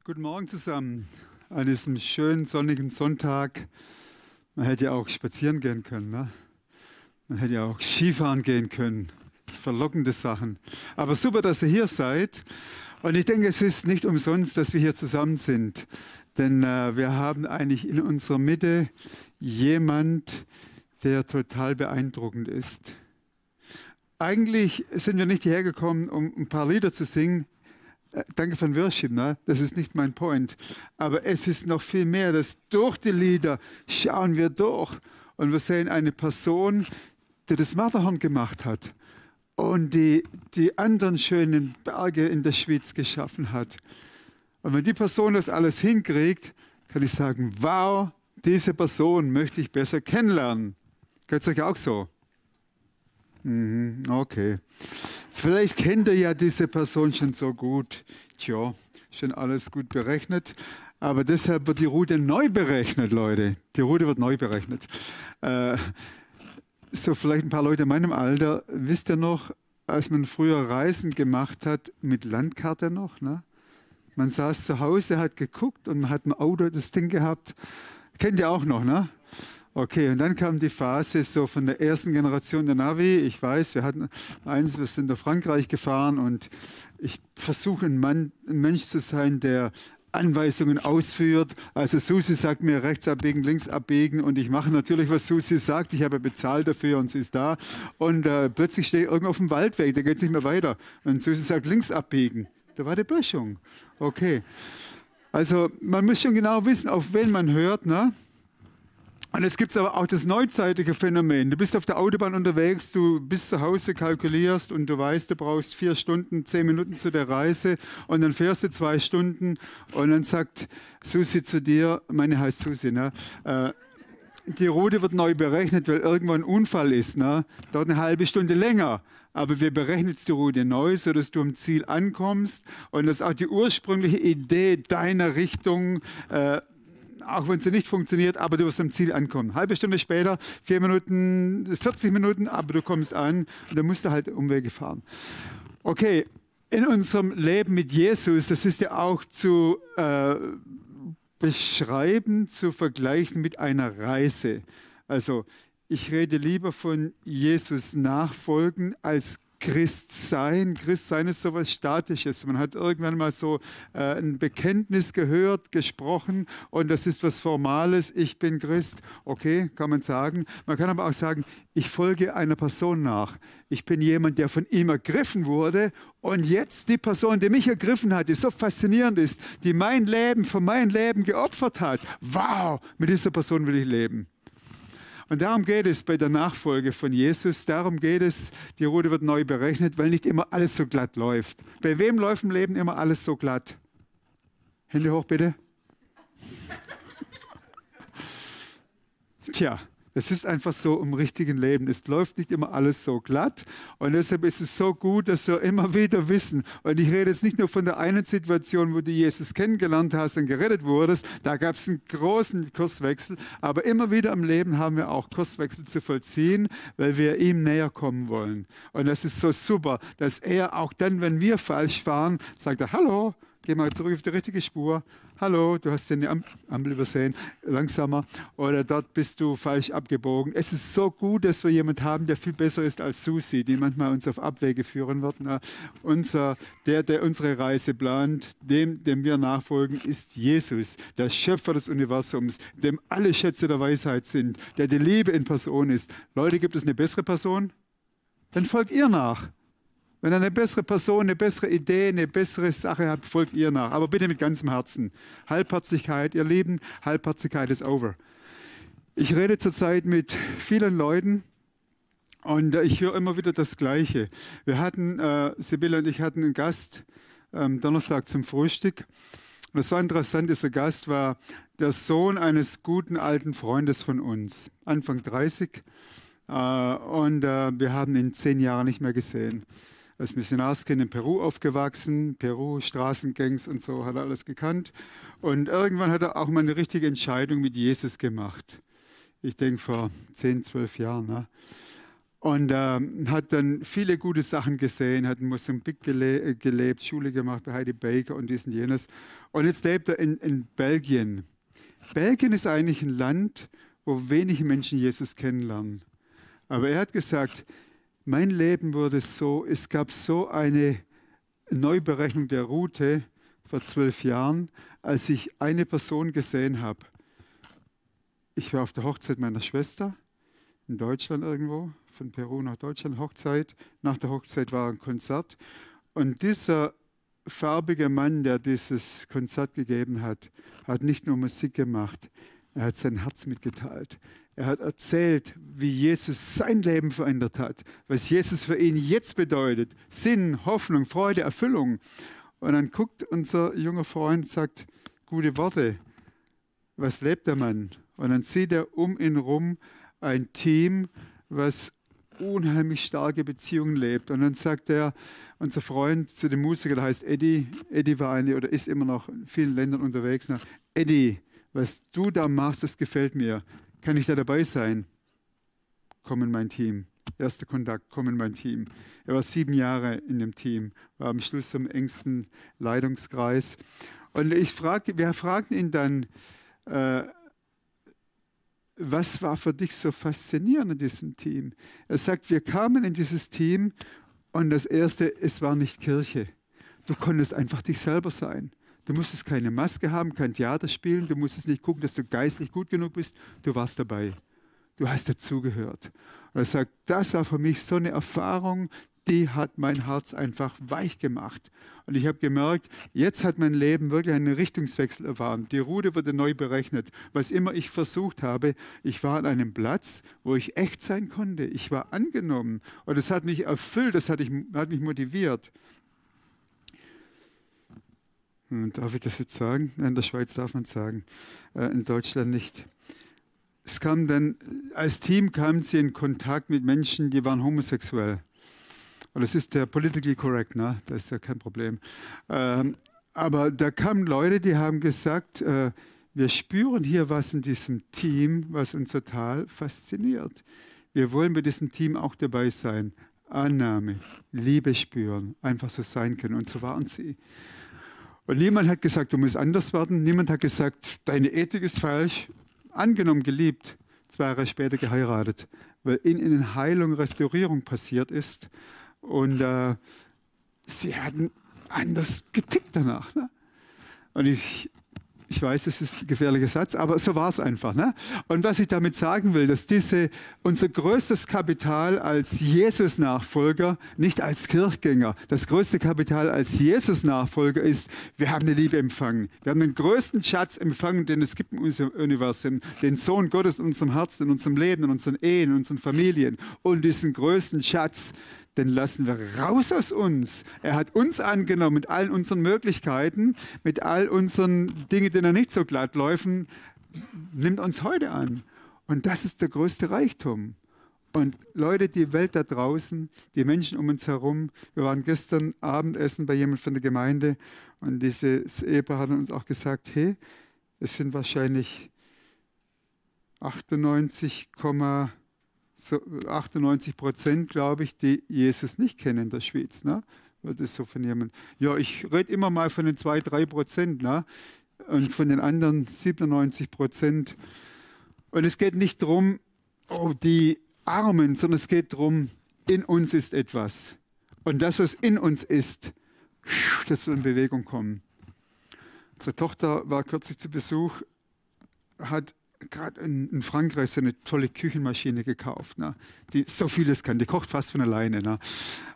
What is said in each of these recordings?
Guten Morgen zusammen an diesem schönen sonnigen Sonntag. Man hätte ja auch spazieren gehen können, ne? Man hätte ja auch Skifahren gehen können. Verlockende Sachen. Aber super, dass ihr hier seid. Und ich denke, es ist nicht umsonst, dass wir hier zusammen sind. Denn wir haben eigentlich in unserer Mitte jemand, der total beeindruckend ist. Eigentlich sind wir nicht hierher gekommen, um ein paar Lieder zu singen. Danke für den Worship, ne? Das ist nicht mein Point. Aber es ist noch viel mehr, dass durch die Lieder schauen wir durch und wir sehen eine Person, die das Matterhorn gemacht hat und die anderen schönen Berge in der Schweiz geschaffen hat. Und wenn die Person das alles hinkriegt, kann ich sagen, wow, diese Person möchte ich besser kennenlernen. Geht es euch auch so? Okay. Vielleicht kennt ihr ja diese Person schon so gut. Tja, schon alles gut berechnet. Aber deshalb wird die Route neu berechnet, Leute. Die Route wird neu berechnet. So vielleicht ein paar Leute in meinem Alter. Wisst ihr noch, als man früher Reisen gemacht hat, mit Landkarte noch, ne? Man saß zu Hause, hat geguckt und man hat im Auto das Ding gehabt. Kennt ihr auch noch, ne? Okay, und dann kam die Phase so von der ersten Generation der Navi. Ich weiß, wir sind nach Frankreich gefahren und ich versuche ein Mensch zu sein, der Anweisungen ausführt. Also Susi sagt mir rechts abbiegen, links abbiegen und ich mache natürlich, was Susi sagt. Ich habe bezahlt dafür und sie ist da. Und plötzlich stehe ich irgendwo auf dem Waldweg, da geht es nicht mehr weiter. Und Susi sagt links abbiegen. Da war die Böschung. Okay. Also man muss schon genau wissen, auf wen man hört, ne? Und es gibt aber auch das neuzeitige Phänomen. Du bist auf der Autobahn unterwegs, du bist zu Hause, kalkulierst und du weißt, du brauchst 4 Stunden, 10 Minuten zu der Reise und dann fährst du 2 Stunden und dann sagt Susi zu dir, meine heißt Susi, ne? Die Route wird neu berechnet, weil irgendwo ein Unfall ist, ne? Dauert eine halbe Stunde länger. Aber wir berechnen jetzt die Route neu, sodass du am Ziel ankommst und dass auch die ursprüngliche Idee deiner Richtung auch wenn sie nicht funktioniert, aber du wirst am Ziel ankommen. Halbe Stunde später, 4 Minuten, 40 Minuten, aber du kommst an und dann musst du halt Umwege fahren. Okay, in unserem Leben mit Jesus, das ist ja auch zu beschreiben, zu vergleichen mit einer Reise. Also ich rede lieber von Jesus nachfolgen als Christ sein. Christ sein ist so etwas Statisches. Man hat irgendwann mal so ein Bekenntnis gehört, gesprochen und das ist was Formales. Ich bin Christ. Okay, kann man sagen. Man kann aber auch sagen, ich folge einer Person nach. Ich bin jemand, der von ihm ergriffen wurde und jetzt die Person, die mich ergriffen hat, die so faszinierend ist, die mein Leben für mein Leben geopfert hat. Wow, mit dieser Person will ich leben. Und darum geht es bei der Nachfolge von Jesus, darum geht es, die Route wird neu berechnet, weil nicht immer alles so glatt läuft. Bei wem läuft im Leben immer alles so glatt? Hände hoch bitte. Tja, es ist einfach so im richtigen Leben. Es läuft nicht immer alles so glatt und deshalb ist es so gut, dass wir immer wieder wissen. Und ich rede jetzt nicht nur von der einen Situation, wo du Jesus kennengelernt hast und gerettet wurdest. Da gab es einen großen Kurswechsel. Aber immer wieder im Leben haben wir auch Kurswechsel zu vollziehen, weil wir ihm näher kommen wollen. Und das ist so super, dass er auch dann, wenn wir falsch fahren, sagt er, hallo, geh mal zurück auf die richtige Spur. Hallo, du hast eine Ampel übersehen, langsamer. Oder dort bist du falsch abgebogen. Es ist so gut, dass wir jemanden haben, der viel besser ist als Susi, die manchmal uns auf Abwege führen wird. Der unsere Reise plant, dem wir nachfolgen, ist Jesus, der Schöpfer des Universums, dem alle Schätze der Weisheit sind, der die Liebe in Person ist. Leute, gibt es eine bessere Person? Dann folgt ihr nach. Wenn ihr eine bessere Person, eine bessere Idee, eine bessere Sache habt, folgt ihr nach. Aber bitte mit ganzem Herzen. Halbherzigkeit, ihr Lieben, Halbherzigkeit ist over. Ich rede zurzeit mit vielen Leuten und ich höre immer wieder das Gleiche. Sibylle und ich hatten einen Gast Donnerstag zum Frühstück. Und das war interessant, dieser Gast war der Sohn eines guten alten Freundes von uns, Anfang 30. Wir haben ihn 10 Jahre nicht mehr gesehen. Als Missionarskind in Peru aufgewachsen, Peru, Straßengangs und so, hat er alles gekannt. Und irgendwann hat er auch mal eine richtige Entscheidung mit Jesus gemacht. Ich denke vor 10, 12 Jahren. Ne? Und hat dann viele gute Sachen gesehen, hat in Mosambik gelebt, Schule gemacht bei Heidi Baker und dies und jenes. Und jetzt lebt er in Belgien. Belgien ist eigentlich ein Land, wo wenig Menschen Jesus kennenlernen. Aber er hat gesagt, mein Leben wurde so, es gab so eine Neuberechnung der Route vor 12 Jahren, als ich eine Person gesehen habe. Ich war auf der Hochzeit meiner Schwester in Deutschland irgendwo, von Peru nach Deutschland, Hochzeit. Nach der Hochzeit war ein Konzert. Und dieser farbige Mann, der dieses Konzert gegeben hat, hat nicht nur Musik gemacht, er hat sein Herz mitgeteilt. Er hat erzählt, wie Jesus sein Leben verändert hat, was Jesus für ihn jetzt bedeutet. Sinn, Hoffnung, Freude, Erfüllung. Und dann guckt unser junger Freund und sagt, gute Worte, was lebt der Mann? Und dann sieht er um ihn rum ein Team, was unheimlich starke Beziehungen lebt. Und dann sagt er, unser Freund zu dem Musiker, der heißt Eddie, Eddie war oder ist immer noch in vielen Ländern unterwegs. Eddie, was du da machst, das gefällt mir. Kann ich da dabei sein? Komm in mein Team. Erster Kontakt, komm in mein Team. Er war 7 Jahre in dem Team, war am Schluss im engsten Leitungskreis. Und wir fragten ihn dann, was war für dich so faszinierend in diesem Team? Er sagt, wir kamen in dieses Team und das Erste, es war nicht Kirche. Du konntest einfach dich selber sein. Du musstest keine Maske haben, kein Theater spielen, du musstest nicht gucken, dass du geistlich gut genug bist. Du warst dabei. Du hast dazugehört. Und er sagt, das war für mich so eine Erfahrung, die hat mein Herz einfach weich gemacht. Und ich habe gemerkt, jetzt hat mein Leben wirklich einen Richtungswechsel erfahren. Die Route wurde neu berechnet. Was immer ich versucht habe, ich war an einem Platz, wo ich echt sein konnte. Ich war angenommen. Und das hat mich erfüllt, das hat mich motiviert. Darf ich das jetzt sagen? In der Schweiz darf man es sagen, in Deutschland nicht. Es kam dann, als Team kamen sie in Kontakt mit Menschen, die waren homosexuell. Und das ist der politically correct, ne? Das ist ja kein Problem. Aber da kamen Leute, die haben gesagt, wir spüren hier was in diesem Team, was uns total fasziniert. Wir wollen bei diesem Team auch dabei sein. Annahme, Liebe spüren, einfach so sein können. Und so waren sie. Und niemand hat gesagt, du musst anders werden. Niemand hat gesagt, deine Ethik ist falsch. Angenommen, geliebt, 2 Jahre später geheiratet, weil in Heilung, Restaurierung passiert ist. Und sie hatten anders getickt danach. Ne? Und ich weiß, das ist ein gefährlicher Satz, aber so war es einfach. Ne? Und was ich damit sagen will, dass unser größtes Kapital als Jesus-Nachfolger, nicht als Kirchgänger, das größte Kapital als Jesus-Nachfolger ist, wir haben eine Liebe empfangen. Wir haben den größten Schatz empfangen, den es gibt im Universum, den Sohn Gottes in unserem Herzen, in unserem Leben, in unseren Ehen, in unseren Familien. Und diesen größten Schatz, den lassen wir raus aus uns. Er hat uns angenommen mit allen unseren Möglichkeiten, mit all unseren Dingen, die noch nicht so glatt laufen, nimmt uns heute an. Und das ist der größte Reichtum. Und Leute, die Welt da draußen, die Menschen um uns herum, wir waren gestern Abendessen bei jemandem von der Gemeinde und dieses Ehepaar hat uns auch gesagt, hey, es sind wahrscheinlich 98%, glaube ich, die Jesus nicht kennen in der Schweiz. Ne? Das ist so von jemandem. Ja, ich rede immer mal von den 2-3%, ne? Und von den anderen 97%. Und es geht nicht darum, oh, die Armen, sondern es geht darum, in uns ist etwas. Und das, was in uns ist, das soll in Bewegung kommen. Unsere Tochter war kürzlich zu Besuch, hat gerade in Frankreich so eine tolle Küchenmaschine gekauft, ne? Die so vieles kann, die kocht fast von alleine, ne?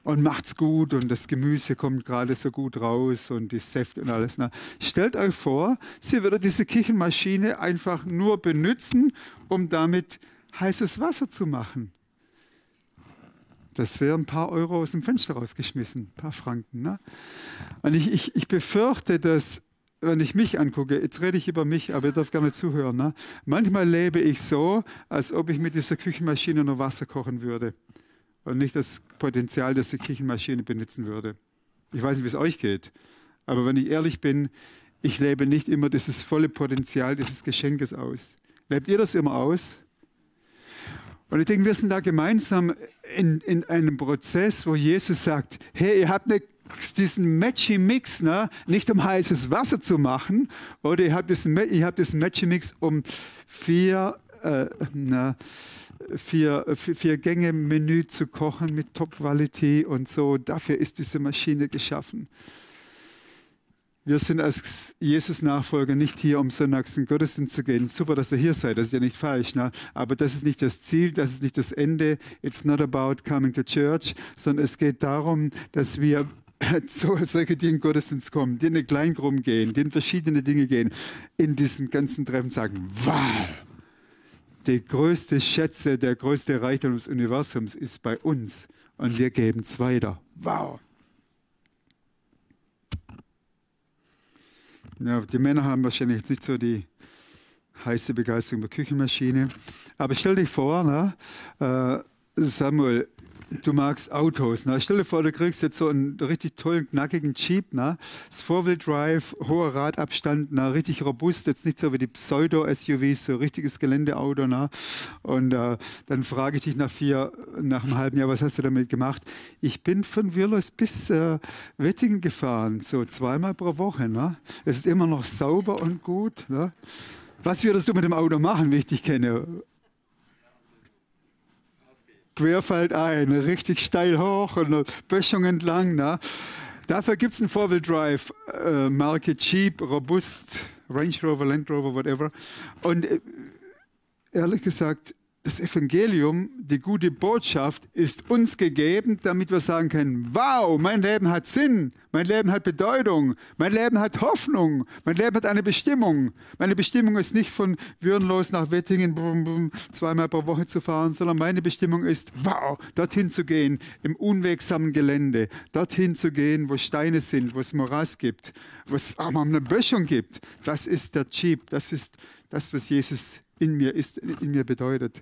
Und macht's gut und das Gemüse kommt gerade so gut raus und die Säfte und alles. Ne? Stellt euch vor, sie würde diese Küchenmaschine einfach nur benutzen, um damit heißes Wasser zu machen. Das wäre ein paar Euro aus dem Fenster rausgeschmissen, ein paar Franken. Ne? Und ich befürchte, dass, wenn ich mich angucke, jetzt rede ich über mich, aber ihr dürft gerne zuhören. Ne? Manchmal lebe ich so, als ob ich mit dieser Küchenmaschine nur Wasser kochen würde und nicht das Potenzial, das die Küchenmaschine benutzen würde. Ich weiß nicht, wie es euch geht, aber wenn ich ehrlich bin, ich lebe nicht immer dieses volle Potenzial dieses Geschenkes aus. Lebt ihr das immer aus? Und ich denke, wir sind da gemeinsam in einem Prozess, wo Jesus sagt, hey, ihr habt diesen Matchy-Mix, ne? Nicht um heißes Wasser zu machen, oder ihr habt diesen Matchy-Mix, um vier Gänge-Menü zu kochen mit Top-Qualität und so. Dafür ist diese Maschine geschaffen. Wir sind als Jesus-Nachfolger nicht hier, um sonntags in den Gottesdienst zu gehen. Super, dass ihr hier seid, das ist ja nicht falsch. Ne? Aber das ist nicht das Ziel, das ist nicht das Ende. It's not about coming to church, sondern es geht darum, dass wir solche, die in den Gottesdienst kommen, die in eine Kleingruppe gehen, die in verschiedene Dinge gehen, in diesem ganzen Treffen sagen, wow, die größte Schätze, der größte Reichtum des Universums ist bei uns und wir geben es weiter. Wow. Ja, die Männer haben wahrscheinlich jetzt nicht so die heiße Begeisterung über Küchenmaschine. Aber stell dich vor, ne, Samuel, du magst Autos. Ne? Stell dir vor, du kriegst jetzt so einen richtig tollen, knackigen Jeep. Ne? Das Four-Wheel-Drive, hoher Radabstand, ne? Richtig robust. Jetzt nicht so wie die Pseudo-SUVs, so richtiges Geländeauto. Ne? Und dann frage ich dich nach einem halben Jahr, was hast du damit gemacht? Ich bin von Würlos bis Wettingen gefahren, so 2-mal pro Woche. Ne? Es ist immer noch sauber und gut. Ne? Was würdest du mit dem Auto machen, wie ich dich kenne? Querfeld ein, richtig steil hoch und eine Böschung entlang. Ne? Dafür gibt es einen Four-Wheel-Drive, Marke Jeep, robust, Range Rover, Land Rover, whatever. Und ehrlich gesagt, das Evangelium, die gute Botschaft, ist uns gegeben, damit wir sagen können, wow, mein Leben hat Sinn, mein Leben hat Bedeutung, mein Leben hat Hoffnung, mein Leben hat eine Bestimmung. Meine Bestimmung ist nicht von Würenlos nach Wettingen 2-mal pro Woche zu fahren, sondern meine Bestimmung ist, wow, dorthin zu gehen, im unwegsamen Gelände, dorthin zu gehen, wo Steine sind, wo es Morass gibt, wo es auch mal eine Böschung gibt. Das ist der Jeep, das ist das, was Jesus in mir bedeutet.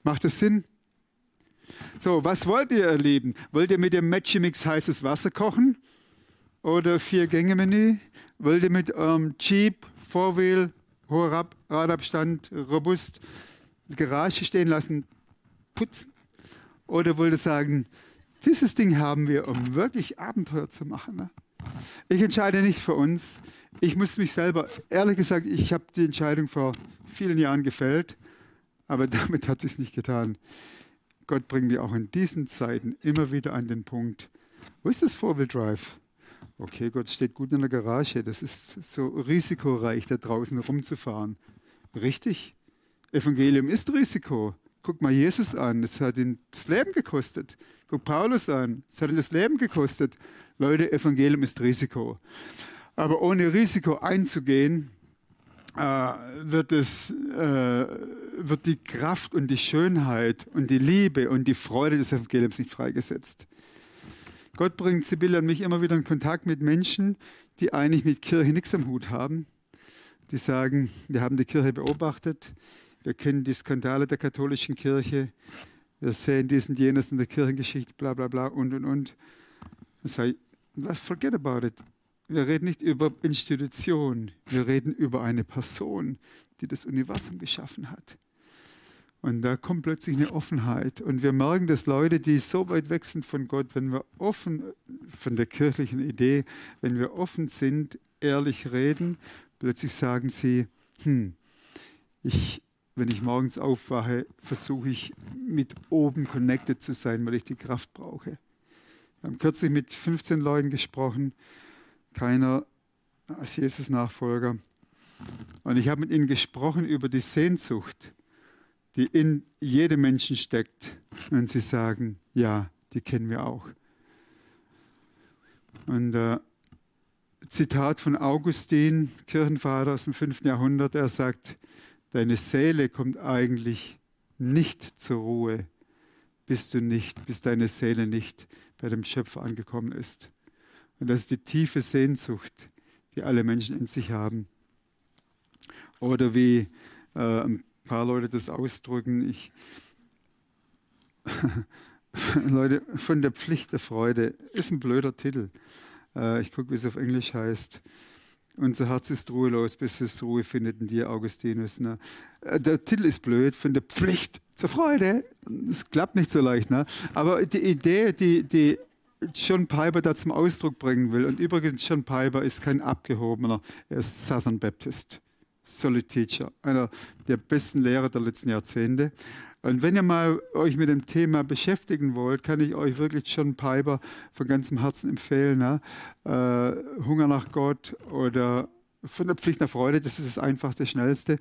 Macht das Sinn? So, was wollt ihr erleben? Wollt ihr mit dem Matchy-Mix heißes Wasser kochen? Oder 4-Gänge-Menü? Wollt ihr mit Jeep, Four-Wheel, hoher Radabstand, robust, Garage stehen lassen, putzen? Oder wollt ihr sagen, dieses Ding haben wir, um wirklich Abenteuer zu machen? Ne? Ich entscheide nicht für uns. Ich muss mich selber, ehrlich gesagt, ich habe die Entscheidung vor vielen Jahren gefällt. Aber damit hat es sich nicht getan. Gott bringt mich auch in diesen Zeiten immer wieder an den Punkt, wo ist das Four-Wheel-Drive? Okay, Gott steht gut in der Garage. Das ist so risikoreich, da draußen rumzufahren. Richtig? Evangelium ist Risiko. Guck mal Jesus an, es hat ihn das Leben gekostet. Guck Paulus an, es hat ihn das Leben gekostet. Leute, Evangelium ist Risiko. Aber ohne Risiko einzugehen, wird die Kraft und die Schönheit und die Liebe und die Freude des Evangeliums nicht freigesetzt. Gott bringt Sibylle und mich immer wieder in Kontakt mit Menschen, die eigentlich mit Kirche nichts am Hut haben. Die sagen, wir haben die Kirche beobachtet, wir kennen die Skandale der katholischen Kirche, wir sehen dies und jenes in der Kirchengeschichte, bla bla bla und. Ich sage, forget about it. Wir reden nicht über Institution, wir reden über eine Person, die das Universum geschaffen hat. Und da kommt plötzlich eine Offenheit. Und wir merken, dass Leute, die so weit weg sind von Gott, wenn wir offen, von der kirchlichen Idee, wenn wir offen sind, ehrlich reden, plötzlich sagen sie, wenn ich morgens aufwache, versuche ich mit oben connected zu sein, weil ich die Kraft brauche. Wir haben kürzlich mit 15 Leuten gesprochen, keiner als Jesus-Nachfolger. Und ich habe mit ihnen gesprochen über die Sehnsucht, die in jedem Menschen steckt. Und sie sagen, ja, die kennen wir auch. Und Zitat von Augustin, Kirchenvater aus dem 5. Jahrhundert, er sagt, deine Seele kommt eigentlich nicht zur Ruhe, bis deine Seele nicht bei dem Schöpfer angekommen ist. Und das ist die tiefe Sehnsucht, die alle Menschen in sich haben. Oder wie ein paar Leute das ausdrücken, Leute, von der Pflicht der Freude, ist ein blöder Titel. Ich gucke, wie es auf Englisch heißt. Unser Herz ist ruhelos, bis es Ruhe findet in dir, Augustinus. Ne? Der Titel ist blöd, von der Pflicht zur Freude. Das klappt nicht so leicht. Ne? Aber die Idee, die John Piper da zum Ausdruck bringen will, und übrigens John Piper ist kein Abgehobener, er ist Southern Baptist, Solid Teacher, einer der besten Lehrer der letzten Jahrzehnte. Und wenn ihr mal euch mit dem Thema beschäftigen wollt, kann ich euch wirklich John Piper von ganzem Herzen empfehlen. Ne? Hunger nach Gott oder von der Pflicht nach Freude, das ist das Einfachste, Schnellste.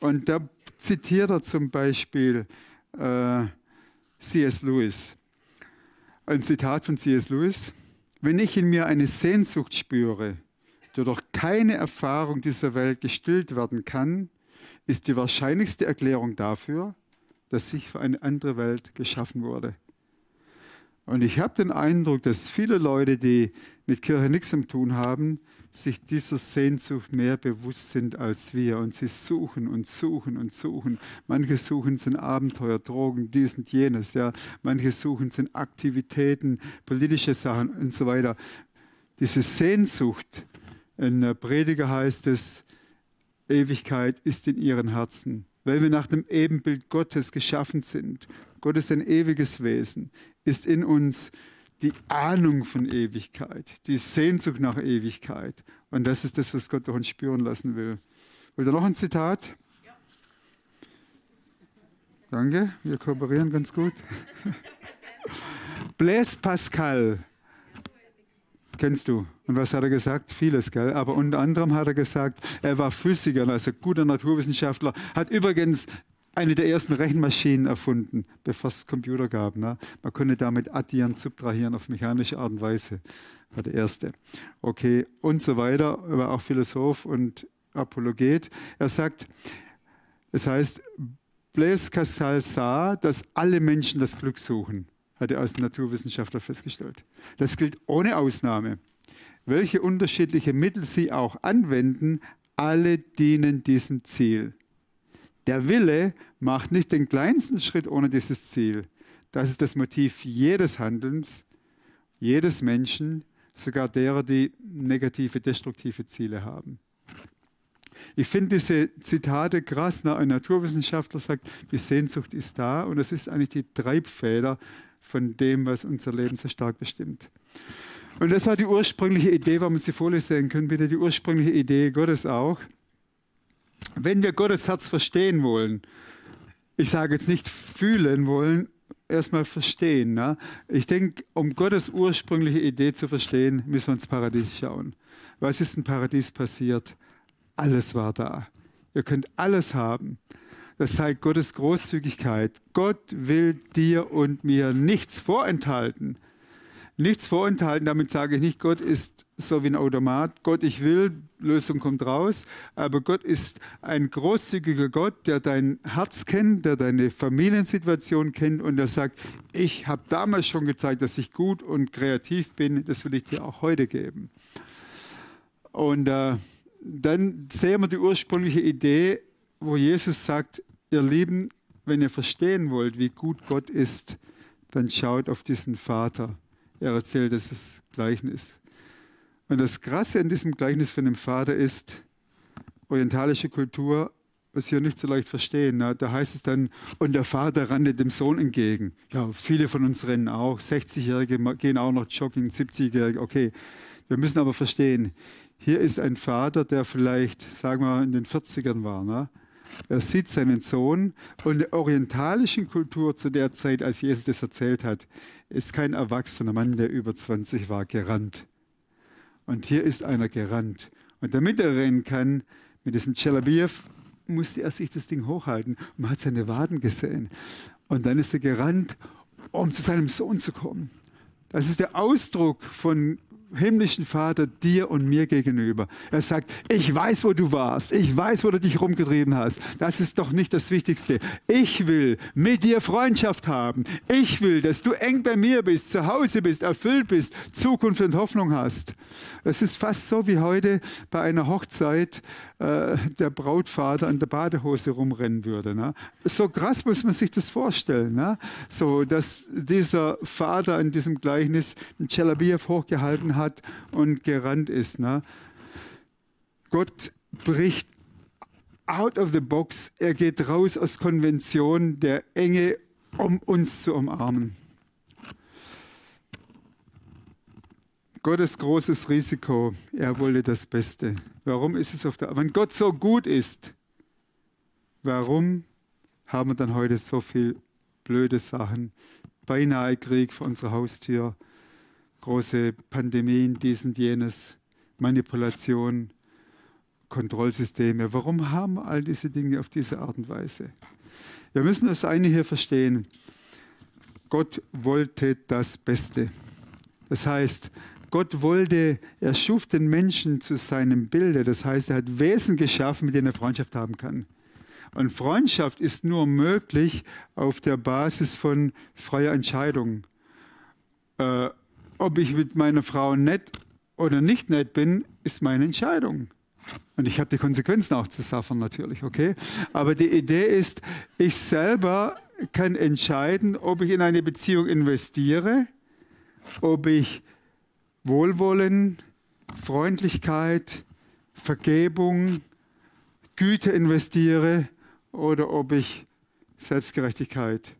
Und da zitiert er zum Beispiel C.S. Lewis. Ein Zitat von C.S. Lewis. Wenn ich in mir eine Sehnsucht spüre, die durch keine Erfahrung dieser Welt gestillt werden kann, ist die wahrscheinlichste Erklärung dafür, dass ich für eine andere Welt geschaffen wurde. Und ich habe den Eindruck, dass viele Leute, die mit Kirche nichts zu tun haben, sich dieser Sehnsucht mehr bewusst sind als wir. Und sie suchen und suchen und suchen. Manche suchen sind Abenteuer, Drogen, dies und jenes. Ja. Manche suchen sind Aktivitäten, politische Sachen und so weiter. Diese Sehnsucht, in der Prediger heißt es, Ewigkeit ist in ihren Herzen. Weil wir nach dem Ebenbild Gottes geschaffen sind. Gott ist ein ewiges Wesen, ist in uns die Ahnung von Ewigkeit, die Sehnsucht nach Ewigkeit. Und das ist das, was Gott durch uns spüren lassen will. Wollt ihr noch ein Zitat? Ja. Danke, wir kooperieren ganz gut. Blaise Pascal, kennst du? Und was hat er gesagt? Vieles, gell? Aber unter anderem hat er gesagt, er war Physiker, also guter Naturwissenschaftler, hat übrigens eine der ersten Rechenmaschinen erfunden, bevor es Computer gab. Ne? Man konnte damit addieren, subtrahieren auf mechanische Art und Weise. War der erste. Okay, und so weiter. Er war auch Philosoph und Apologet. Er sagt, es heißt, Blaise Pascal sah, dass alle Menschen das Glück suchen, hat er als Naturwissenschaftler festgestellt. Das gilt ohne Ausnahme. Welche unterschiedliche Mittel sie auch anwenden, alle dienen diesem Ziel. Der Wille macht nicht den kleinsten Schritt ohne dieses Ziel. Das ist das Motiv jedes Handelns, jedes Menschen, sogar derer, die negative, destruktive Ziele haben. Ich finde diese Zitate krass. Ein Naturwissenschaftler sagt, die Sehnsucht ist da und das ist eigentlich die Treibfeder von dem, was unser Leben so stark bestimmt. Und das war die ursprüngliche Idee, warum wir sie vorlesen können, bitte die ursprüngliche Idee Gottes auch. Wenn wir Gottes Herz verstehen wollen, ich sage jetzt nicht fühlen wollen, erstmal verstehen. Ne? Ich denke, um Gottes ursprüngliche Idee zu verstehen, müssen wir ins Paradies schauen. Was ist im Paradies passiert? Alles war da. Ihr könnt alles haben. Das zeigt Gottes Großzügigkeit. Gott will dir und mir nichts vorenthalten. Nichts vorenthalten, damit sage ich nicht, Gott ist so wie ein Automat. Gott, ich will, Lösung kommt raus. Aber Gott ist ein großzügiger Gott, der dein Herz kennt, der deine Familiensituation kennt und der sagt, ich habe damals schon gezeigt, dass ich gut und kreativ bin, das will ich dir auch heute geben. Und dann sehen wir die ursprüngliche Idee, wo Jesus sagt, ihr Lieben, wenn ihr verstehen wollt, wie gut Gott ist, dann schaut auf diesen Vater. Er erzählt das Gleichnis. Und das Krasse an diesem Gleichnis von dem Vater ist, orientalische Kultur, was wir nicht so leicht verstehen. Ne? Da heißt es dann, und der Vater rannte dem Sohn entgegen. Ja, viele von uns rennen auch. 60-Jährige gehen auch noch jogging, 70-Jährige. Okay, wir müssen aber verstehen, hier ist ein Vater, der vielleicht, sagen wir, in den 40ern war. Ne? Er sieht seinen Sohn und in der orientalischen Kultur zu der Zeit, als Jesus das erzählt hat, ist kein erwachsener Mann, der über 20 war, gerannt. Und hier ist einer gerannt. Und damit er rennen kann, mit diesem Tschelabiew, musste er sich das Ding hochhalten. Und man hat seine Waden gesehen. Und dann ist er gerannt, um zu seinem Sohn zu kommen. Das ist der Ausdruck von himmlischen Vater dir und mir gegenüber. Er sagt, ich weiß, wo du warst. Ich weiß, wo du dich rumgetrieben hast. Das ist doch nicht das Wichtigste. Ich will mit dir Freundschaft haben. Ich will, dass du eng bei mir bist, zu Hause bist, erfüllt bist, Zukunft und Hoffnung hast. Es ist fast so wie heute bei einer Hochzeit der Brautvater an der Badehose rumrennen würde. Ne? So krass muss man sich das vorstellen. Ne? So, dass dieser Vater in diesem Gleichnis den Tschelabiew hochgehalten hat und gerannt ist. Ne? Gott bricht out of the box. Er geht raus aus Konvention der Enge, um uns zu umarmen. Gottes großes Risiko, er wollte das Beste. Warum ist es wenn Gott so gut ist, warum haben wir dann heute so viel blöde Sachen? Beinahe Krieg vor unserer Haustür, große Pandemien, dies und jenes, Manipulation, Kontrollsysteme. Warum haben wir all diese Dinge auf diese Art und Weise? Wir müssen das eine hier verstehen. Gott wollte das Beste. Das heißt, er schuf den Menschen zu seinem Bilde. Das heißt, er hat Wesen geschaffen, mit denen er Freundschaft haben kann. Und Freundschaft ist nur möglich auf der Basis von freier Entscheidung. Ob ich mit meiner Frau nett oder nicht nett bin, ist meine Entscheidung. Und ich habe die Konsequenzen auch zu suffern natürlich, okay? Aber die Idee ist, ich selber kann entscheiden, ob ich in eine Beziehung investiere, ob ich Wohlwollen, Freundlichkeit, Vergebung, Güte investiere oder ob ich Selbstgerechtigkeit,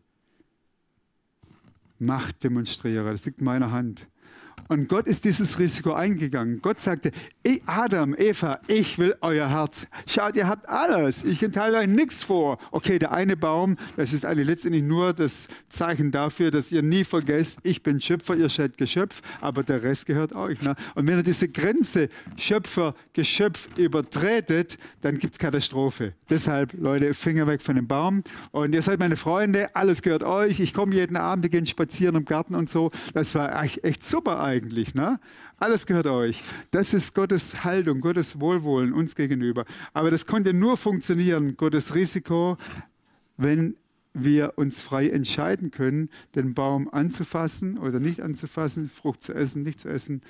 Macht demonstriere. Das liegt in meiner Hand. Und Gott ist dieses Risiko eingegangen. Gott sagte, Adam, Eva, ich will euer Herz. Schaut, ihr habt alles. Ich enthalte euch nichts vor. Okay, der eine Baum, das ist eigentlich letztendlich nur das Zeichen dafür, dass ihr nie vergesst, ich bin Schöpfer, ihr seid Geschöpf, aber der Rest gehört euch. Ne? Und wenn ihr diese Grenze Schöpfer-Geschöpf übertretet, dann gibt es Katastrophe. Deshalb, Leute, Finger weg von dem Baum. Und ihr seid meine Freunde, alles gehört euch. Ich komme jeden Abend, wir gehen spazieren im Garten und so. Das war echt super eigentlich. Ne? Alles gehört euch. Das ist Gottes Haltung, Gottes Wohlwollen uns gegenüber. Aber das konnte nur funktionieren, Gottes Risiko, wenn wir uns frei entscheiden können, den Baum anzufassen oder nicht anzufassen, Frucht zu essen, nicht zu essen.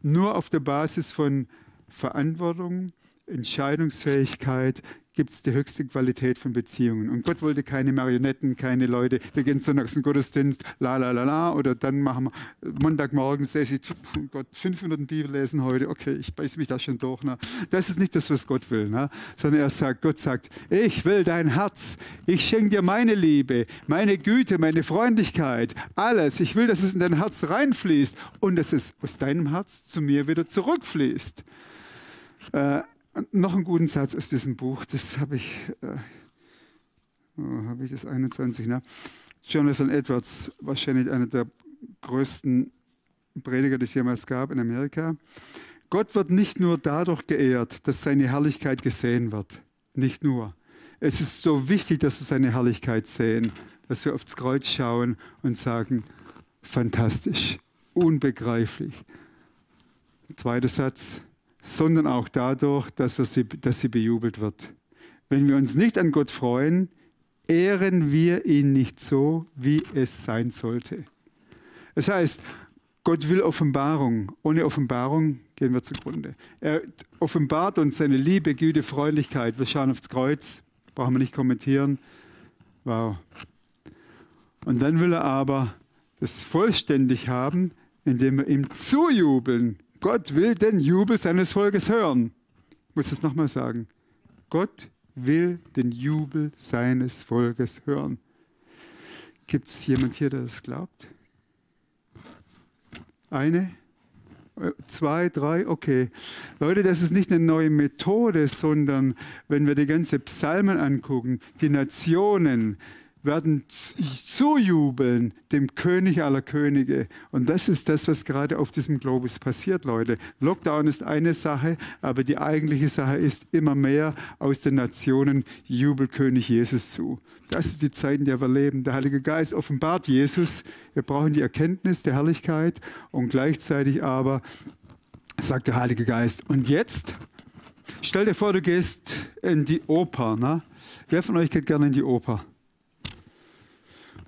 Nur auf der Basis von Verantwortung, Entscheidungsfähigkeit gibt es die höchste Qualität von Beziehungen. Und Gott wollte keine Marionetten, keine Leute, wir gehen sonntags in den Gottesdienst, oder dann machen wir Montagmorgen, Gott, 5 Minuten Bibel lesen heute, okay, ich beiß mich da schon durch. Ne? Das ist nicht das, was Gott will, ne? Sondern Gott sagt, ich will dein Herz, ich schenke dir meine Liebe, meine Güte, meine Freundlichkeit, alles. Ich will, dass es in dein Herz reinfließt und dass es aus deinem Herz zu mir wieder zurückfließt. Noch einen guten Satz aus diesem Buch, das habe ich das 21, ne? Jonathan Edwards, wahrscheinlich einer der größten Prediger, die es jemals gab in Amerika. Gott wird nicht nur dadurch geehrt, dass seine Herrlichkeit gesehen wird. Nicht nur. Es ist so wichtig, dass wir seine Herrlichkeit sehen, dass wir aufs Kreuz schauen und sagen, fantastisch, unbegreiflich. Zweiter Satz. Sondern auch dadurch, dass sie bejubelt wird. Wenn wir uns nicht an Gott freuen, ehren wir ihn nicht so, wie es sein sollte. Das heißt, Gott will Offenbarung. Ohne Offenbarung gehen wir zugrunde. Er offenbart uns seine Liebe, Güte, Freundlichkeit. Wir schauen aufs Kreuz, brauchen wir nicht kommentieren. Wow. Und dann will er aber das vollständig haben, indem wir ihm zujubeln. Gott will den Jubel seines Volkes hören. Ich muss das nochmal sagen. Gott will den Jubel seines Volkes hören. Gibt es jemand hier, der das glaubt? Eine? 2, 3? Okay. Leute, das ist nicht eine neue Methode, sondern wenn wir die ganze Psalmen angucken, die Nationen werden zujubeln dem König aller Könige. Und das ist das, was gerade auf diesem Globus passiert, Leute. Lockdown ist eine Sache, aber die eigentliche Sache ist immer mehr aus den Nationen jubelt König Jesus zu. Das ist die Zeit, in der wir leben. Der Heilige Geist offenbart Jesus. Wir brauchen die Erkenntnis der Herrlichkeit und gleichzeitig aber sagt der Heilige Geist, und jetzt? Stell dir vor, du gehst in die Oper. Ne? Wer von euch geht gerne in die Oper?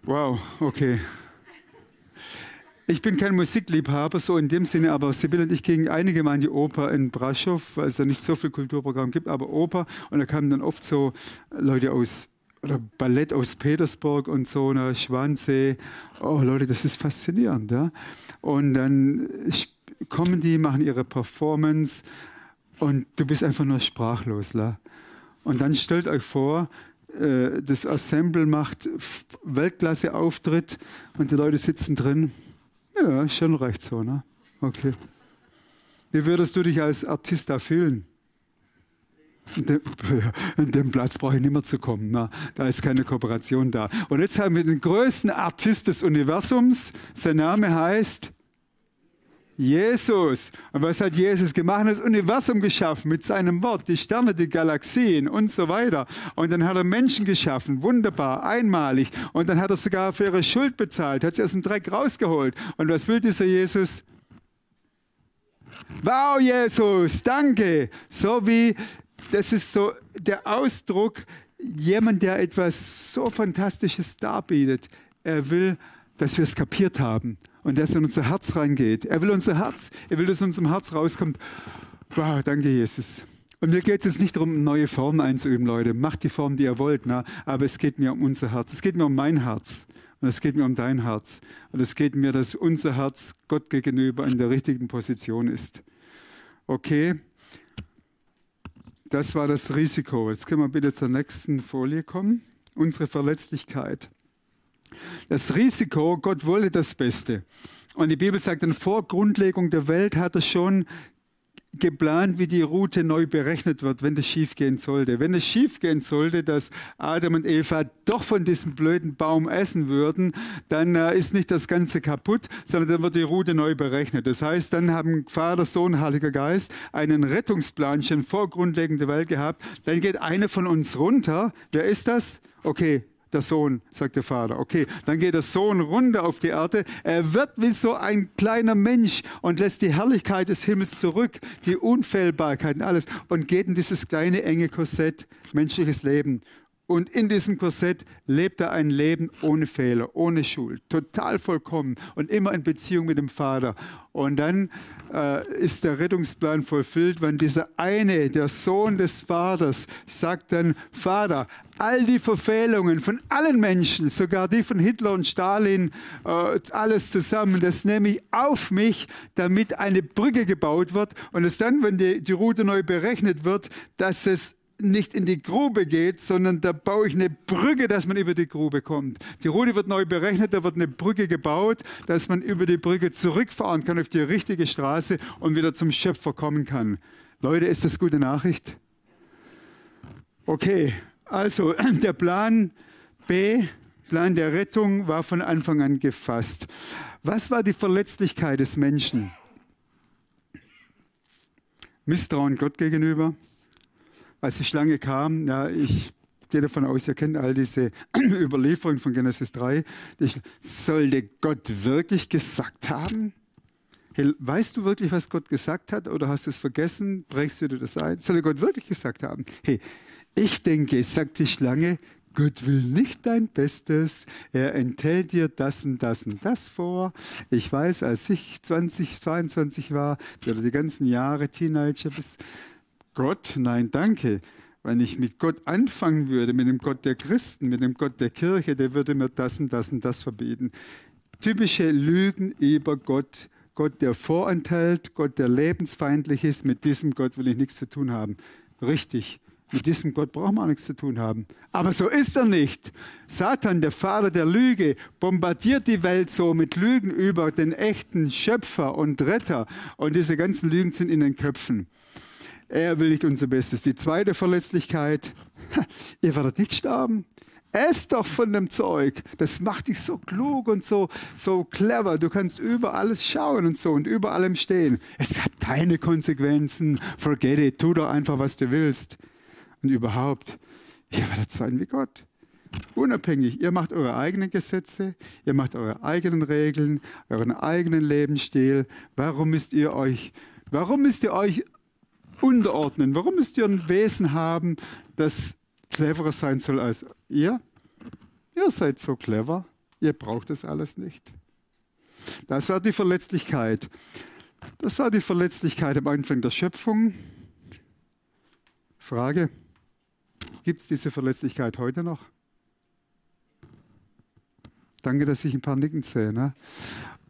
Wow, okay. Ich bin kein Musikliebhaber, so in dem Sinne, aber Sibylle und ich gingen einige Mal in die Oper in Braschow, weil es ja nicht so viel Kulturprogramm gibt, aber Oper. Und da kamen dann oft so Leute oder Ballett aus Petersburg und so, ne, Schwansee. Oh Leute, das ist faszinierend. Ja? Und dann kommen die, machen ihre Performance und du bist einfach nur sprachlos. La. Und dann stellt euch vor, das Ensemble macht Weltklasse-Auftritt und die Leute sitzen drin. Ja, schon recht so, ne? Okay. Wie würdest du dich als Artist da fühlen? An dem Platz brauche ich nicht mehr zu kommen. Na, da ist keine Kooperation da. Und jetzt haben wir den größten Artist des Universums. Sein Name heißt Jesus. Und was hat Jesus gemacht? Er hat das Universum geschaffen mit seinem Wort, die Sterne, die Galaxien und so weiter. Und dann hat er Menschen geschaffen, wunderbar, einmalig. Und dann hat er sogar für ihre Schuld bezahlt, hat sie aus dem Dreck rausgeholt. Und was will dieser Jesus? Wow, Jesus, danke. So wie, das ist so der Ausdruck, jemand, der etwas so Fantastisches darbietet. Er will, dass wir es kapiert haben und dass er in unser Herz reingeht. Er will unser Herz, er will, dass aus unserem Herz rauskommt. Wow, danke, Jesus. Und mir geht es jetzt nicht darum, neue Formen einzuüben, Leute. Macht die Form, die ihr wollt, na? Aber es geht mir um unser Herz. Es geht mir um mein Herz. Und es geht mir um dein Herz. Und es geht mir, dass unser Herz Gott gegenüber in der richtigen Position ist. Okay, das war das Risiko. Jetzt können wir bitte zur nächsten Folie kommen. Unsere Verletzlichkeit. Das Risiko, Gott wollte das Beste. Und die Bibel sagt, dann vor Grundlegung der Welt hat er schon geplant, wie die Route neu berechnet wird, wenn das schief gehen sollte. Wenn es schief gehen sollte, dass Adam und Eva doch von diesem blöden Baum essen würden, dann ist nicht das Ganze kaputt, sondern dann wird die Route neu berechnet. Das heißt, dann haben Vater, Sohn, Heiliger Geist einen Rettungsplan schon vor Grundlegung der Welt gehabt. Dann geht einer von uns runter. Wer ist das? Okay, der Sohn, sagt der Vater. Okay, dann geht der Sohn runter auf die Erde. Er wird wie so ein kleiner Mensch und lässt die Herrlichkeit des Himmels zurück, die Unfehlbarkeit und alles und geht in dieses kleine, enge Korsett, menschliches Leben. Und in diesem Korsett lebt er ein Leben ohne Fehler, ohne Schuld, total vollkommen und immer in Beziehung mit dem Vater. Und dann ist der Rettungsplan vollfüllt, wenn dieser eine, der Sohn des Vaters, sagt dann, Vater, all die Verfehlungen von allen Menschen, sogar die von Hitler und Stalin, alles zusammen, das nehme ich auf mich, damit eine Brücke gebaut wird und es dann, wenn die Route neu berechnet wird, dass es nicht in die Grube geht, sondern da baue ich eine Brücke, dass man über die Grube kommt. Die Route wird neu berechnet, da wird eine Brücke gebaut, dass man über die Brücke zurückfahren kann auf die richtige Straße und wieder zum Schöpfer kommen kann. Leute, ist das gute Nachricht? Okay, also der Plan B, Plan der Rettung, war von Anfang an gefasst. Was war die Verletzlichkeit des Menschen? Misstrauen Gott gegenüber. Als die Schlange kam, ja, ich gehe davon aus, ihr kennt all diese Überlieferungen von Genesis 3, sollte Gott wirklich gesagt haben? Hey, weißt du wirklich, was Gott gesagt hat oder hast du es vergessen? Prägst du dir das ein? Soll Gott wirklich gesagt haben? Hey, ich denke, sagt die Schlange, Gott will nicht dein Bestes, er enthält dir das und das und das vor. Ich weiß, als ich 20, 22 war, oder die ganzen Jahre Teenager bis Gott, nein, danke. Wenn ich mit Gott anfangen würde, mit dem Gott der Christen, mit dem Gott der Kirche, der würde mir das und das und das verbieten. Typische Lügen über Gott. Gott, der vorenthält, Gott, der lebensfeindlich ist. Mit diesem Gott will ich nichts zu tun haben. Richtig, mit diesem Gott braucht man auch nichts zu tun haben. Aber so ist er nicht. Satan, der Vater der Lüge, bombardiert die Welt so mit Lügen über den echten Schöpfer und Retter. Und diese ganzen Lügen sind in den Köpfen. Er will nicht unser Bestes. Die zweite Verletzlichkeit, ihr werdet nicht sterben. Ess doch von dem Zeug. Das macht dich so klug und so clever. Du kannst über alles schauen und so und über allem stehen. Es hat keine Konsequenzen. Forget it. Tu doch einfach, was du willst. Und überhaupt, ihr werdet sein wie Gott. Unabhängig. Ihr macht eure eigenen Gesetze, ihr macht eure eigenen Regeln, euren eigenen Lebensstil. Warum müsst ihr euch unterordnen? Warum müsst ihr ein Wesen haben, das cleverer sein soll als ihr? Ihr seid so clever, ihr braucht das alles nicht. Das war die Verletzlichkeit. Das war die Verletzlichkeit am Anfang der Schöpfung. Frage, gibt es diese Verletzlichkeit heute noch? Danke, dass ich ein paar Nicken sehe. Ne?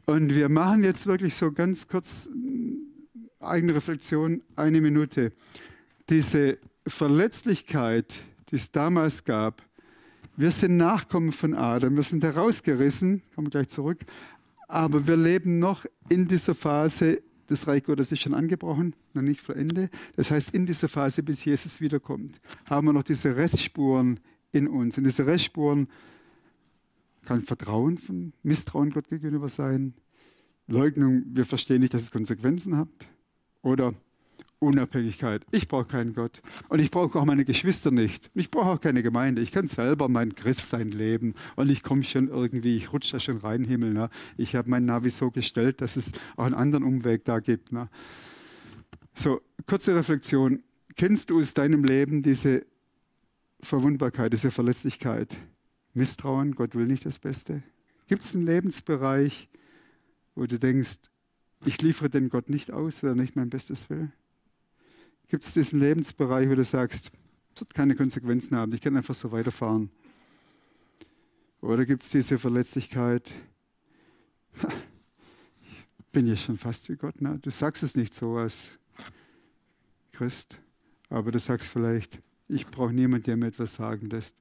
Und wir machen jetzt wirklich so ganz kurz eigene Reflexion, 1 Minute. Diese Verletzlichkeit, die es damals gab, wir sind Nachkommen von Adam, wir sind herausgerissen, kommen wir gleich zurück, aber wir leben noch in dieser Phase, das Reich Gottes ist schon angebrochen, noch nicht vor Ende. Das heißt, in dieser Phase, bis Jesus wiederkommt, haben wir noch diese Restspuren in uns. Und diese Restspuren kann Vertrauen, Misstrauen Gott gegenüber sein, Leugnung, wir verstehen nicht, dass es Konsequenzen hat, oder Unabhängigkeit. Ich brauche keinen Gott und ich brauche auch meine Geschwister nicht. Ich brauche auch keine Gemeinde. Ich kann selber mein Christsein leben und ich komme schon irgendwie, ich rutsche da schon rein, Himmel. Ne? Ich habe mein Navi so gestellt, dass es auch einen anderen Umweg da gibt. Ne? So, kurze Reflexion. Kennst du aus deinem Leben diese Verwundbarkeit, diese Verletzlichkeit? Misstrauen, Gott will nicht das Beste? Gibt es einen Lebensbereich, wo du denkst, ich liefere den Gott nicht aus, weil er nicht mein Bestes will? Gibt es diesen Lebensbereich, wo du sagst, es wird keine Konsequenzen haben, ich kann einfach so weiterfahren? Oder gibt es diese Verletzlichkeit, ich bin ja schon fast wie Gott, ne? Du sagst es nicht so als Christ, aber du sagst vielleicht, ich brauche niemanden, der mir etwas sagen lässt.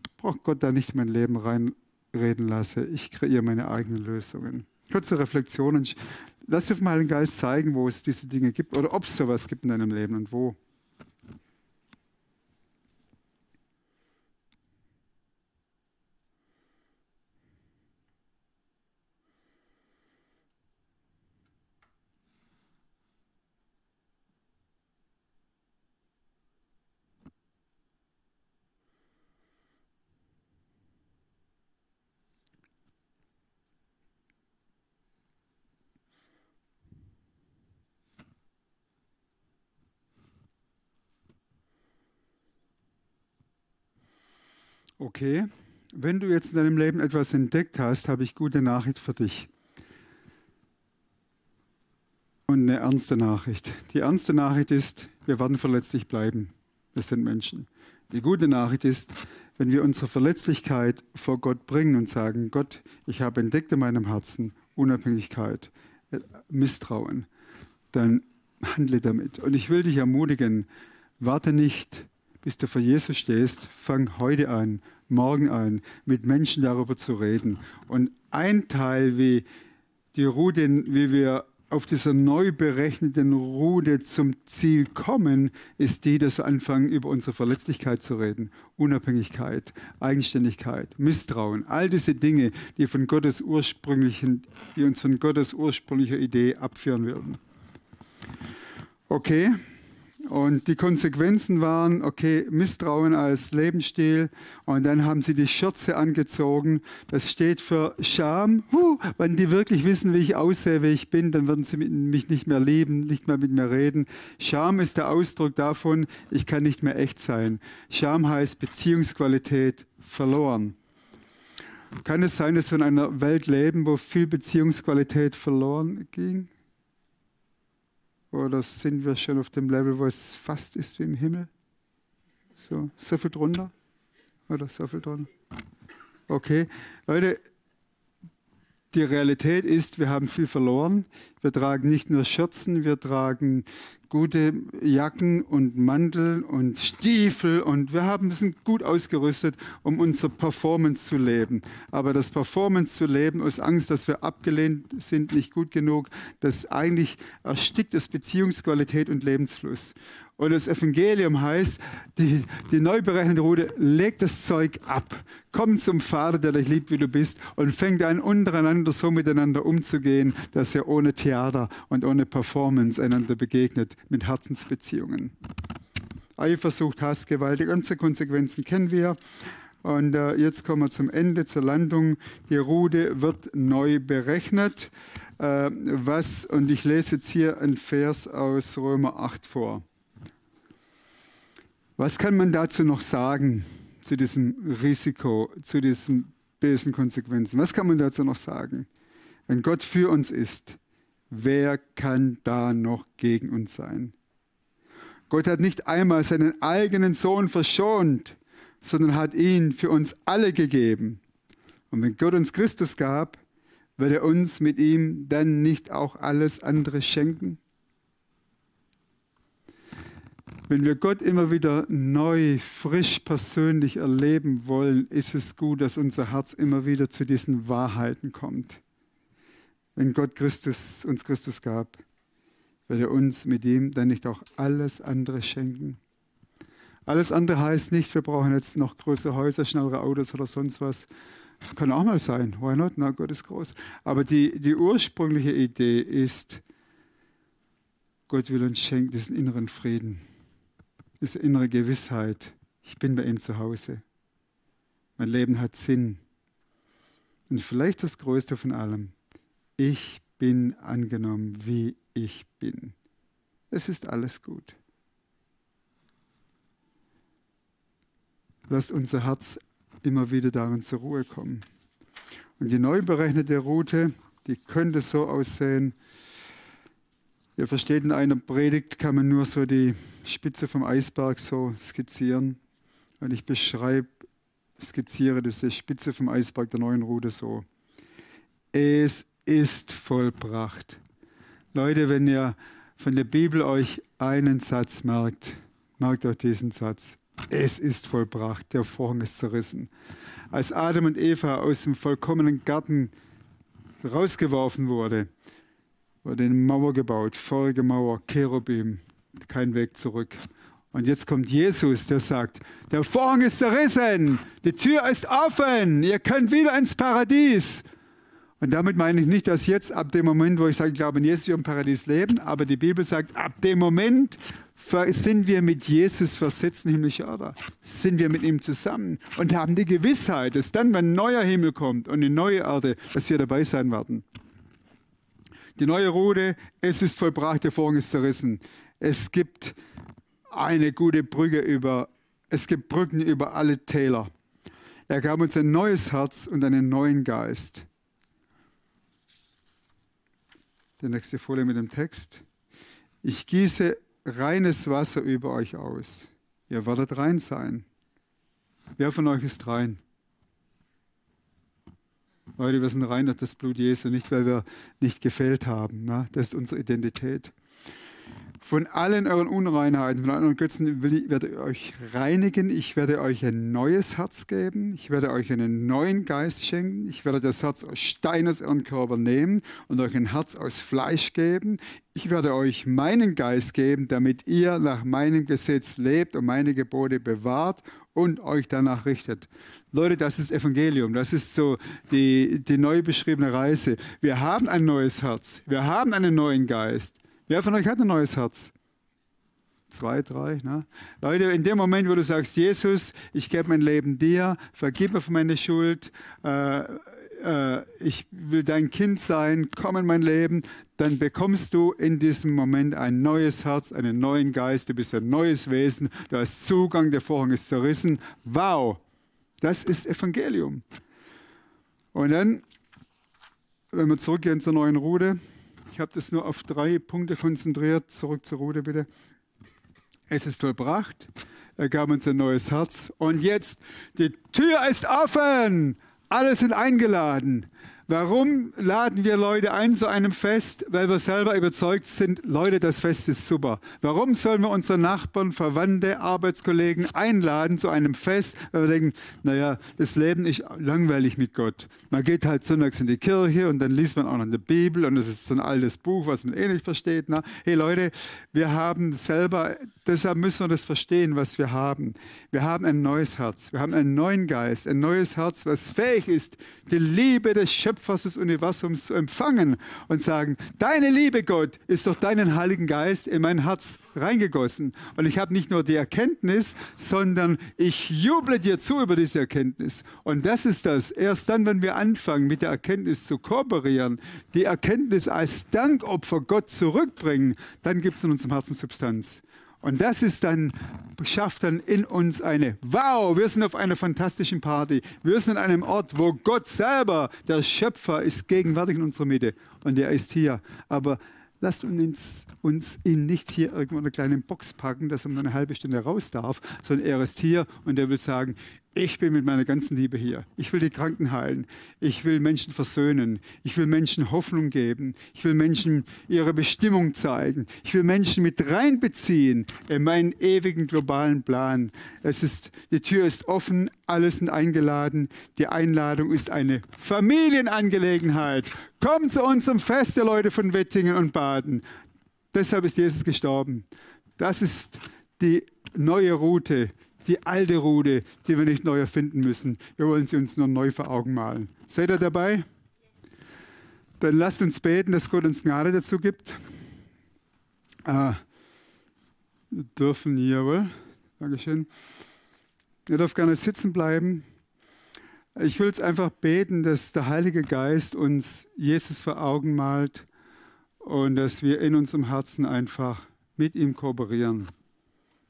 Ich brauche Gott da nicht mein Leben reinreden lasse, ich kreiere meine eigenen Lösungen. Kurze Reflexionen. Lass dir mal den Geist zeigen, wo es diese Dinge gibt oder ob es sowas gibt in deinem Leben und wo. Okay, wenn du jetzt in deinem Leben etwas entdeckt hast, habe ich gute Nachricht für dich. Und eine ernste Nachricht. Die ernste Nachricht ist, wir werden verletzlich bleiben. Wir sind Menschen. Die gute Nachricht ist, wenn wir unsere Verletzlichkeit vor Gott bringen und sagen, Gott, ich habe entdeckt in meinem Herzen Unabhängigkeit, Misstrauen, dann handle damit. Und ich will dich ermutigen, warte nicht, bis du vor Jesus stehst, fang heute an, morgen an, mit Menschen darüber zu reden. Und ein Teil, wie die Route, wie wir auf dieser neu berechneten Route zum Ziel kommen, ist die, dass wir anfangen, über unsere Verletzlichkeit zu reden. Unabhängigkeit, Eigenständigkeit, Misstrauen, all diese Dinge, die uns von Gottes ursprünglicher Idee abführen würden. Okay. Und die Konsequenzen waren, okay, Misstrauen als Lebensstil. Und dann haben sie die Schürze angezogen. Das steht für Scham. Wenn die wirklich wissen, wie ich aussehe, wie ich bin, dann würden sie mich nicht mehr lieben, nicht mehr mit mir reden. Scham ist der Ausdruck davon, ich kann nicht mehr echt sein. Scham heißt Beziehungsqualität verloren. Kann es sein, dass wir in einer Welt leben, wo viel Beziehungsqualität verloren ging? Oder sind wir schon auf dem Level, wo es fast ist wie im Himmel? So viel drunter? Oder so viel drunter? Okay. Leute, die Realität ist, wir haben viel verloren. Wir tragen nicht nur Schürzen, wir tragen gute Jacken und Mantel und Stiefel und wir sind gut ausgerüstet, um unsere Performance zu leben. Aber das Performance zu leben aus Angst, dass wir abgelehnt sind, nicht gut genug, das eigentlich erstickt das Beziehungsqualität und Lebensfluss. Und das Evangelium heißt, die neu berechnete Route, leg das Zeug ab. Komm zum Vater, der dich liebt, wie du bist, und fängt an, untereinander so miteinander umzugehen, dass ihr ohne Theater und ohne Performance einander begegnet, mit Herzensbeziehungen. Eifersucht, Hass, Gewalt, die ganzen Konsequenzen kennen wir. Und jetzt kommen wir zum Ende, zur Landung. Die Route wird neu berechnet. Und ich lese jetzt hier einen Vers aus Römer 8 vor. Was kann man dazu noch sagen, zu diesem Risiko, zu diesen bösen Konsequenzen? Was kann man dazu noch sagen? Wenn Gott für uns ist, wer kann da noch gegen uns sein? Gott hat nicht einmal seinen eigenen Sohn verschont, sondern hat ihn für uns alle gegeben. Und wenn Gott uns Christus gab, wird er uns mit ihm dann nicht auch alles andere schenken? Wenn wir Gott immer wieder neu, frisch, persönlich erleben wollen, ist es gut, dass unser Herz immer wieder zu diesen Wahrheiten kommt. Wenn Gott uns Christus gab, wird er uns mit ihm dann nicht auch alles andere schenken? Alles andere heißt nicht, wir brauchen jetzt noch größere Häuser, schnellere Autos oder sonst was. Kann auch mal sein. Why not? Na, Gott ist groß. Aber die ursprüngliche Idee ist, Gott will uns schenken diesen inneren Frieden, diese innere Gewissheit. Ich bin bei ihm zu Hause. Mein Leben hat Sinn. Und vielleicht das Größte von allem. Ich bin angenommen, wie ich bin. Es ist alles gut. Lasst unser Herz immer wieder darin zur Ruhe kommen. Und die neu berechnete Route, die könnte so aussehen. Ihr versteht, in einer Predigt kann man nur so die Spitze vom Eisberg so skizzieren. Und ich skizziere diese Spitze vom Eisberg der neuen Route so. Es ist vollbracht. Leute, wenn ihr von der Bibel euch einen Satz merkt, merkt euch diesen Satz. Es ist vollbracht, der Vorhang ist zerrissen. Als Adam und Eva aus dem vollkommenen Garten rausgeworfen wurde eine Mauer gebaut, feurige Mauer, Cherubim, kein Weg zurück. Und jetzt kommt Jesus, der sagt, der Vorhang ist zerrissen, die Tür ist offen, ihr könnt wieder ins Paradies. Und damit meine ich nicht, dass jetzt ab dem Moment, wo ich sage, ich glaube in Jesus wir im Paradies leben, aber die Bibel sagt, ab dem Moment sind wir mit Jesus versetzt in himmlische Orte, sind wir mit ihm zusammen und haben die Gewissheit, dass dann, wenn ein neuer Himmel kommt und eine neue Erde, dass wir dabei sein werden. Die neue Route, es ist vollbracht, der Vorhang ist zerrissen. Es gibt eine gute Brücke es gibt Brücken über alle Täler. Er gab uns ein neues Herz und einen neuen Geist. Die nächste Folie mit dem Text. Ich gieße reines Wasser über euch aus. Ihr werdet rein sein. Wer von euch ist rein? Leute, wir sind rein durch das Blut Jesu, nicht weil wir nicht gefällt haben. Ne? Das ist unsere Identität. Von allen euren Unreinheiten, von allen euren Götzen werde ich euch reinigen. Ich werde euch ein neues Herz geben. Ich werde euch einen neuen Geist schenken. Ich werde das Herz aus Stein aus euren Körper nehmen und euch ein Herz aus Fleisch geben. Ich werde euch meinen Geist geben, damit ihr nach meinem Gesetz lebt und meine Gebote bewahrt und euch danach richtet. Leute, das ist Evangelium. Das ist so die neu beschriebene Reise. Wir haben ein neues Herz. Wir haben einen neuen Geist. Wer von euch hat ein neues Herz? 2, 3, ne? Leute, in dem Moment, wo du sagst, Jesus, ich gebe mein Leben dir, vergib mir für meine Schuld, ich will dein Kind sein, komm in mein Leben, dann bekommst du in diesem Moment ein neues Herz, einen neuen Geist, du bist ein neues Wesen, du hast Zugang, der Vorhang ist zerrissen. Wow, das ist Evangelium. Und dann, wenn wir zurückgehen zur neuen Route, ich habe das nur auf 3 Punkte konzentriert. Zurück zur Route bitte. Es ist vollbracht. Er gab uns ein neues Herz. Und jetzt, die Tür ist offen. Alle sind eingeladen. Warum laden wir Leute ein zu einem Fest? Weil wir selber überzeugt sind, Leute, das Fest ist super. Warum sollen wir unsere Nachbarn, Verwandte, Arbeitskollegen einladen zu einem Fest, weil wir denken, naja, das Leben ist langweilig mit Gott. Man geht halt sonntags in die Kirche und dann liest man auch noch eine Bibel und das ist so ein altes Buch, was man eh nicht versteht. Ne? Hey Leute, wir haben selber, deshalb müssen wir das verstehen, was wir haben. Wir haben ein neues Herz, wir haben einen neuen Geist, ein neues Herz, was fähig ist, die Liebe des Schöpfers des Universums zu empfangen und sagen, deine Liebe, Gott, ist durch deinen Heiligen Geist in mein Herz reingegossen. Und ich habe nicht nur die Erkenntnis, sondern ich juble dir zu über diese Erkenntnis. Und das ist das. Erst dann, wenn wir anfangen, mit der Erkenntnis zu kooperieren, die Erkenntnis als Dankopfer Gott zurückbringen, dann gibt es in unserem Herzen Substanz. Und das ist dann, schafft dann in uns eine, wow, wir sind auf einer fantastischen Party. Wir sind an einem Ort, wo Gott selber, der Schöpfer, ist gegenwärtig in unserer Mitte. Und er ist hier. Aber lasst uns ihn nicht hier irgendwo in einer kleinen Box packen, dass er nur eine halbe Stunde raus darf, sondern er ist hier und er will sagen, ich bin mit meiner ganzen Liebe hier. Ich will die Kranken heilen. Ich will Menschen versöhnen. Ich will Menschen Hoffnung geben. Ich will Menschen ihre Bestimmung zeigen. Ich will Menschen mit reinbeziehen in meinen ewigen globalen Plan. Die Tür ist offen, alle sind eingeladen. Die Einladung ist eine Familienangelegenheit. Kommt zu unserem Fest, ihr Leute von Wettingen und Baden. Deshalb ist Jesus gestorben. Das ist die neue Route. Die alte Route, die wir nicht neu erfinden müssen. Wir wollen sie uns nur neu vor Augen malen. Seid ihr dabei? Dann lasst uns beten, dass Gott uns Gnade dazu gibt. Wir dürfen jawohl. Dankeschön. Ihr dürft gerne sitzen bleiben. Ich will jetzt einfach beten, dass der Heilige Geist uns Jesus vor Augen malt und dass wir in unserem Herzen einfach mit ihm kooperieren.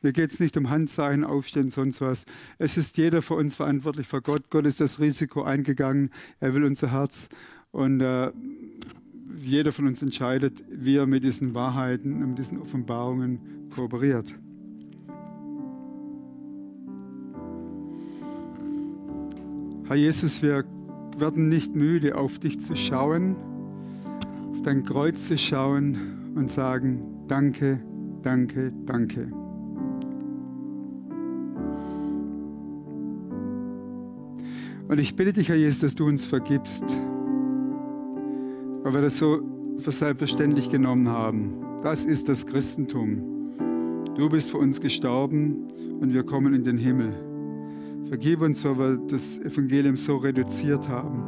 Hier geht es nicht um Handzeichen, Aufstehen, sonst was. Es ist jeder für uns verantwortlich vor Gott. Gott ist das Risiko eingegangen. Er will unser Herz. Und jeder von uns entscheidet, wie er mit diesen Wahrheiten und mit diesen Offenbarungen kooperiert. Herr Jesus, wir werden nicht müde, auf dich zu schauen, auf dein Kreuz zu schauen und sagen, danke, danke, danke. Und ich bitte dich, Herr Jesus, dass du uns vergibst, weil wir das so für selbstverständlich genommen haben. Das ist das Christentum. Du bist für uns gestorben und wir kommen in den Himmel. Vergib uns, weil wir das Evangelium so reduziert haben.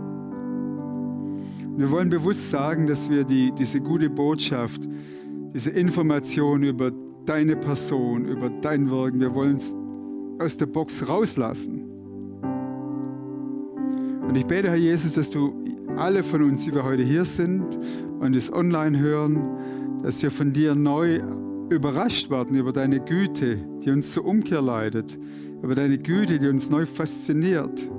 Und wir wollen bewusst sagen, dass wir diese gute Botschaft, diese Information über deine Person, über dein Wirken, wir wollen es aus der Box rauslassen. Und ich bete, Herr Jesus, dass du alle von uns, die wir heute hier sind und es online hören, dass wir von dir neu überrascht werden über deine Güte, die uns zur Umkehr leitet, über deine Güte, die uns neu fasziniert.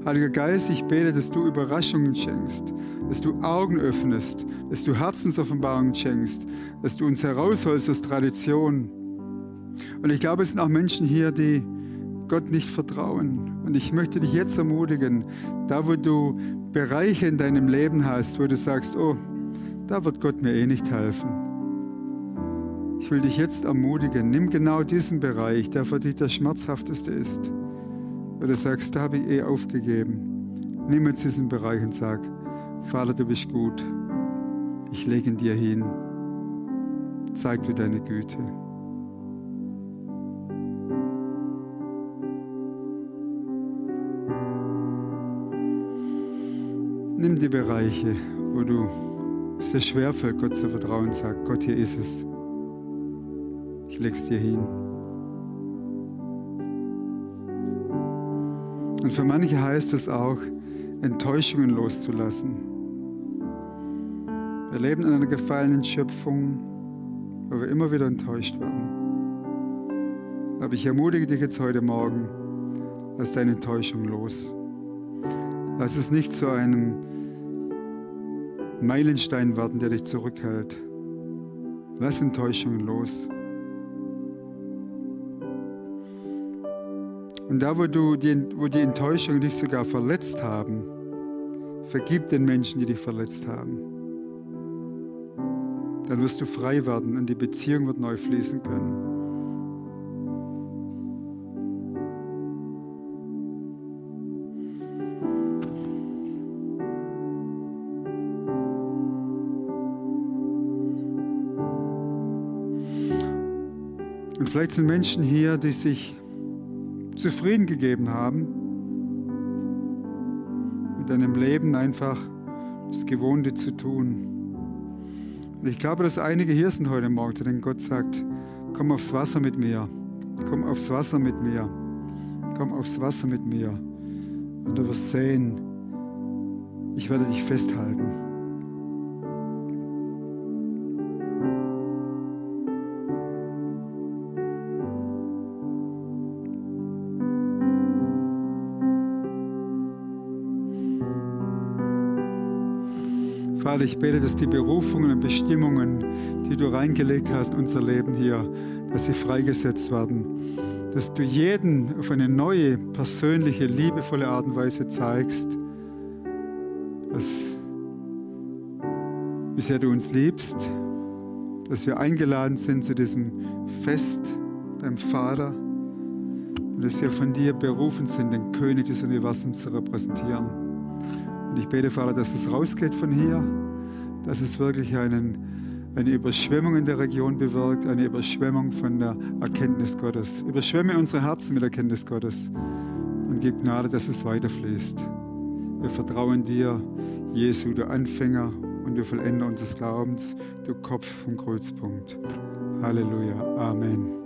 Heiliger Geist, ich bete, dass du Überraschungen schenkst, dass du Augen öffnest, dass du Herzensoffenbarungen schenkst, dass du uns herausholst aus Tradition. Und ich glaube, es sind auch Menschen hier, die Gott nicht vertrauen. Und ich möchte dich jetzt ermutigen, da wo du Bereiche in deinem Leben hast, wo du sagst, oh, da wird Gott mir eh nicht helfen. Ich will dich jetzt ermutigen, nimm genau diesen Bereich, der für dich der schmerzhafteste ist. Wo du sagst, da habe ich eh aufgegeben. Nimm jetzt diesen Bereich und sag, Vater, du bist gut. Ich lege ihn dir hin. Zeig du deine Güte. Nimm die Bereiche, wo du es dir schwerfällt, Gott zu vertrauen, sag, Gott, hier ist es. Ich leg's dir hin. Und für manche heißt es auch, Enttäuschungen loszulassen. Wir leben in einer gefallenen Schöpfung, wo wir immer wieder enttäuscht werden. Aber ich ermutige dich jetzt heute Morgen, lass deine Enttäuschung los. Lass es nicht zu einem Meilenstein werden, der dich zurückhält. Lass Enttäuschungen los. Und da, wo die Enttäuschungen dich sogar verletzt haben, vergib den Menschen, die dich verletzt haben. Dann wirst du frei werden und die Beziehung wird neu fließen können. Und vielleicht sind Menschen hier, die sich zufrieden gegeben haben, mit deinem Leben einfach das Gewohnte zu tun. Und ich glaube, dass einige hier sind heute Morgen, zu denen Gott sagt, komm aufs Wasser mit mir, komm aufs Wasser mit mir, komm aufs Wasser mit mir. Und du wirst sehen, ich werde dich festhalten. Vater, ich bete, dass die Berufungen und Bestimmungen, die du reingelegt hast in unser Leben hier, dass sie freigesetzt werden. dass du jeden auf eine neue, persönliche, liebevolle Art und Weise zeigst, wie sehr du uns liebst, dass wir eingeladen sind zu diesem Fest beim Vater und dass wir von dir berufen sind, den König des Universums zu repräsentieren. Und ich bete, Vater, dass es rausgeht von hier, dass es wirklich eine Überschwemmung in der Region bewirkt, eine Überschwemmung von der Erkenntnis Gottes. Überschwemme unsere Herzen mit der Erkenntnis Gottes und gib Gnade, dass es weiterfließt. Wir vertrauen dir, Jesu, der Anfänger und der Vollender unseres Glaubens, du Kopf vom Kreuzpunkt. Halleluja. Amen.